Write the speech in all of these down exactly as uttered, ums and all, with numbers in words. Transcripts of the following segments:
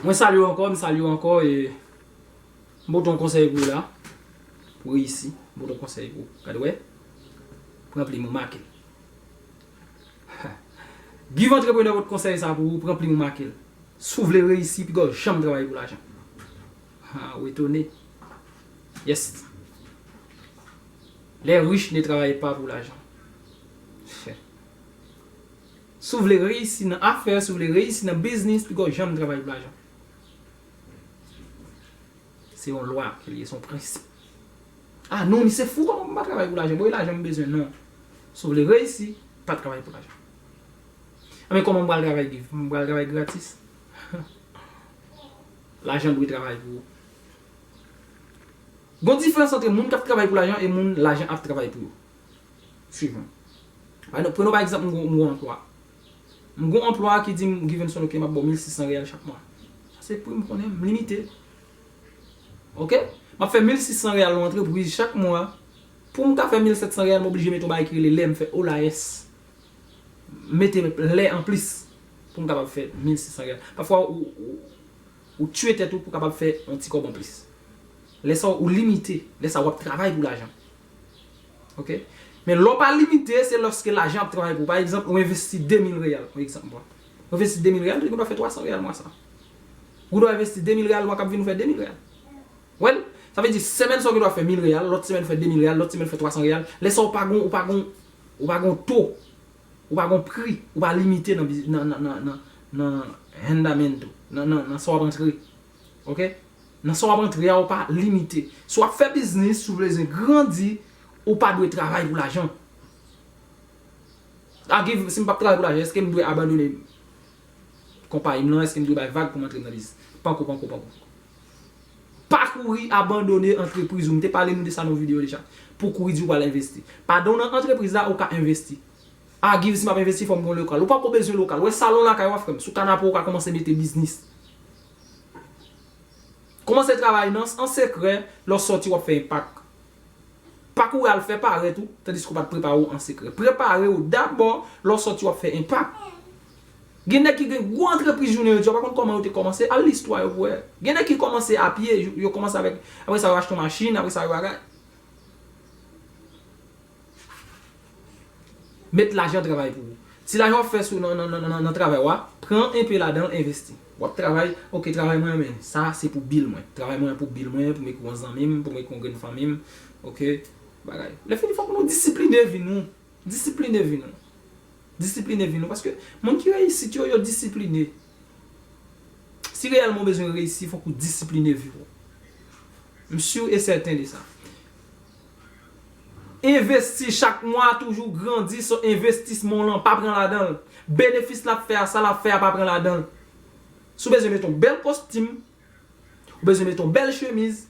Mwen salye w ankò, m salye w ankò, e m pote yon konsèy pou ou la. Pou reyisi, m pote yon konsèy pou ou. Gade, wè. Pran plim ou make l. Give Entrepreneur pote konsèy sa pou ou, pran plim ou make l. Si w vle reyisi, piga w janm travay pou lajan. Ha, ou etone. Yes. Les riches ne travaillent pas pour l'argent. Si w vle reyisi nan afè, si w vle reyisi nan biznis, piga w janm travay pou lajan. Se yon lwa ke l ye, se yon prensip. Ah non, misye fou, kòman m pa travay pou lajan? Bon, e lajan m bezwen, non. Si w vle reyisi, pa travay pou lajan. Anben, kòman m pral travay, Give? M pral travay gratis? Lajan dwe travay pou ou. Gon diferans ant moun k ap travay pou lajan e moun lajan ap travay pou yo. Swiv mwen. Pa egzanp, pran pa egzanp, m gon, m gon anplwa. M gon anplwa ki di m, Givenson, ok, m ap ba w mil sis san reyal chak mwa. Sa se pri m konnen, m limite. Ok? M ap fè mil sis san reyal nan antrepriz chak mwa. Pou m ka fè mil sèt san reyal, m oblije mete yon bagay ki rele lè, m fè O L A S. M mete lè anplis pou m kapab fè mil sis san reyal. Pafwa, ou, ou, ou tiye tèt ou pou w kapab fè yon ti kòb anplis. Lè sa, ou limite. Lè sa, w ap travay pou lajan. Ok? Men lè w pa limite, se lòske lajan ap travay pou ou. Pa egzanp, ou envesti de mil reyal, yon egzanp, bon. Ou envesti de mil reyal, ou gen dwa fè twa san reyal mwa sa. Ou dwa envesti de mil reyal mwa k ap vin, ou fè de mil reyal. Well, sa vle di, semèn sa, ou gen dwa fè mil reyal, lòt semèn, ou fè de mil reyal, lòt semèn, ou fè twa san reyal. Lè sa, ou pa gon, ou pa gon, ou pa gon to. Ou pa gon pri, ou pa limite nan, biz- nan, nan, nan, nan, nan handamento, nan, nan, nan sa w ap antre. Ok? Nan sa w ap antre a, ou pa limite. Si w ap fè biznis, si w vle grandi, ou pa dwe travay pou lajan. A, Give, si m p ap travay pou lajan, èske m dwe abandone konpayi m lan? Èske m dwe bay vag pou m antre nan biznis? Panko, panko, panko. Pa kouri abandone antrepriz ou. M te pale nou de sa nan yon videyo deja. Pou kouri di w pral envesti. Pandan w nan antrepriz la, ou ka envesti. A, Give, si m ap envesti, fò m gen yon lokal. Ou poko bezwen lokal. Wè salon lakay ou a, frè m. Sou kanape w ka kòmanse mete biznis. Kòmanse travay nan, an sekrè, lè w sòti w ap fè enpak. Pa kouri al fè parèt ou, tandiske w pa t prepare w an sekrè. Prepare w dabò, lè w sòti w ap fè enpak. Gen nèg ki gen gwo antrepriz jounen jodi a, w pa konn kòman yo te kòmanse, al li istwa yo pou wè. Gen nèg ki kòmanse a pye, yo, yo kòmanse avèk, apre sa yo achte yon machin, apre sa yo bagay. Met lajan travay pou ou. Ti lajan w ap fè sou nan, nan, nan, nan, nan travay w a, pran enpe ladan l, envesti. W ap travay, ok, travay mwen an, men sa se pou bil mwen. Travay mwen an pou bil mwen, pou m ekri yon zanmi m, pou m ekri yon grenn fanmi m, ok, bagay. Lè fini, fòk nou disipline vi nou. Disipline vi nou. Disipline vi nou. Paske moun ki reyisit yo, yo disipline. Si reyèlman w bezwen reyisi, fòk ou disipline vi w. M si e sèten de sa. Envesti chak mwa, toujou grandi, se envestisman w lan, pa pran ladan l. Benefis l ap fè a, sa l ap fè a, pa pran ladan l. Si w bezwen mete yon bèl kostim, ou bezwen mete yon bèl chemiz,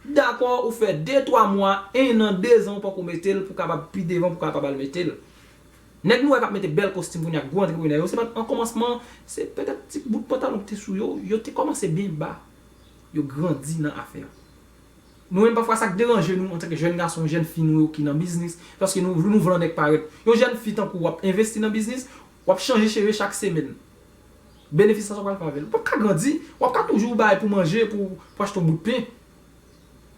dakò, ou fè de, twa mwa, en an, de zan, ou poko mete l pou kapab pi devan, pou kapab al mete l. Nèg nou wè k ap mete bèl kostim kounye a, gwo antreprenè yo, se pa t an kòmansman, se petèt ti bout pantalon ki te sou yo, yo te kòmanse byen ba. Yo grandi nan afè a. Nou menm, pafwa, sa k deranje nou antanke jèn gason, jèn fi nou yo ki nan biznis, paske nou, nou vle nèg parèt. Yon jèn fi tankou w ap envesti nan biznis, w ap chanje cheve chak semèn. Benefis sa, sa w pral fè avè l? Ou p ap ka grandi, w ap ka toujou bay pou manje, pou, pou achte yon bout pen.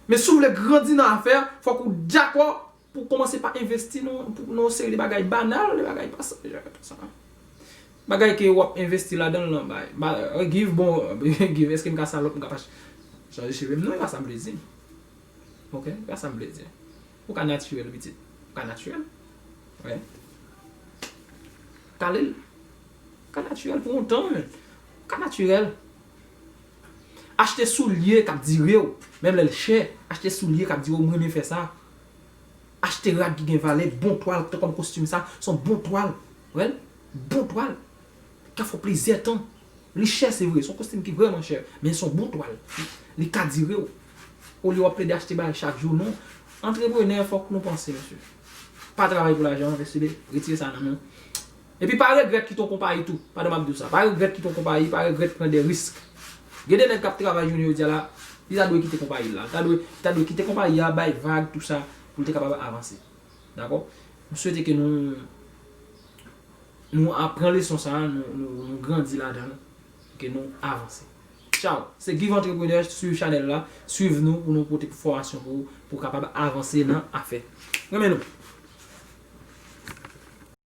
Men si w vle grandi nan afè, fòk ou dakò pou w kòmanse pa envesti nan, pou, nan yon seri de bagay banal, de bagay pa sa, de bagay pa sa. Bagay ke w ap envesti ladan l lan, bay, ba, Give, bon, Give, èske m ka salòp, m ka pa ch- chanje cheve m? Non, e pa sa m vle di. Ok, e pa sa m vle di. Ou ka natirèl, pitit. Ou ka natirèl. Wi. Kale l. Ou ka natirèl pou yon tan, men. Ou ka natirèl. Achte soulye k ap dire w, menm lè l chè. Achte soulye k ap dire w, "M renmen fè sa." Achte rad ki gen valè, bon twal, tan kòm kostim sa, se yon bon twal. Wè l? Bon twal. Ka fè w plizyè tan. Li chè, se vre, se yon kostim ki vrèman chè, men se yon bon twal. Li ka dire w. Olye w ap plede achte bagay chak jou, non. Antreprenè, fòk nou panse, mesye. Pa travay pou lajan, mesye, retire sa nan men w. Epi pa regrèt kite yon konpayi tou. Pandan m ap di w sa, pa regrèt kite yon konpayi, pa regrèt pran de risk. Gen de nèg k ap travay jounen jodi a la, li ta dwe kite konpayi l la. Li ta dwe, li ta dwe kite konpayi a, bay vag, tou sa, pou l te kapab avanse. Dakò? M swete ke nou, nou ap pran leson sa a, nou, nou, nou grandi ladan l, ke nou avanse. Tchaw. Se Give Entrepreneur, swiv chanèl la, swiv nou pou nou pote fòmasyon pou ou, pou w kapab avanse nan afè. Renmen nou.